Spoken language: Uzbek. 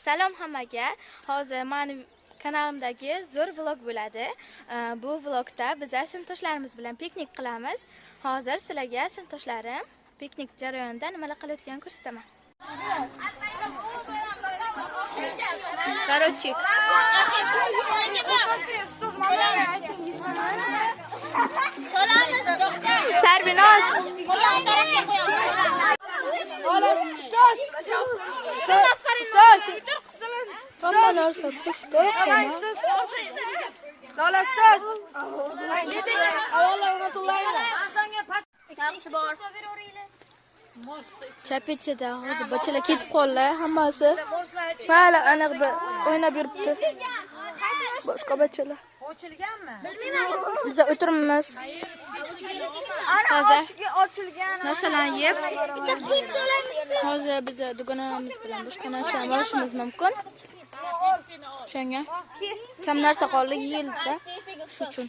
Salom hammaga. Hozir mani kanalimdagi zo'r vlog bo'ladi. Bu vlogda biz sinfdoshlarimiz bilan piknik qilamiz. Hozir sizlarga sinfdoshlarim piknik jarayonida nimalar qilayotganini ko'rsataman. Короче, Sarbinoz. Hamma narsa пустой, Lola ustoz. Chapechada hozir bachalar ketib qoldi hammasi. Hali aniqda o'ynab yuribdi. Boshqa bachalar. Ochilganmi? Biz o'tiribmiz. Hozir narsalarni yeb, hozir biz dugonamiz bilan boshqa narsani olishimiz mumkin. O'shanga kam narsa qoldi, yeyildi. Shu uchun.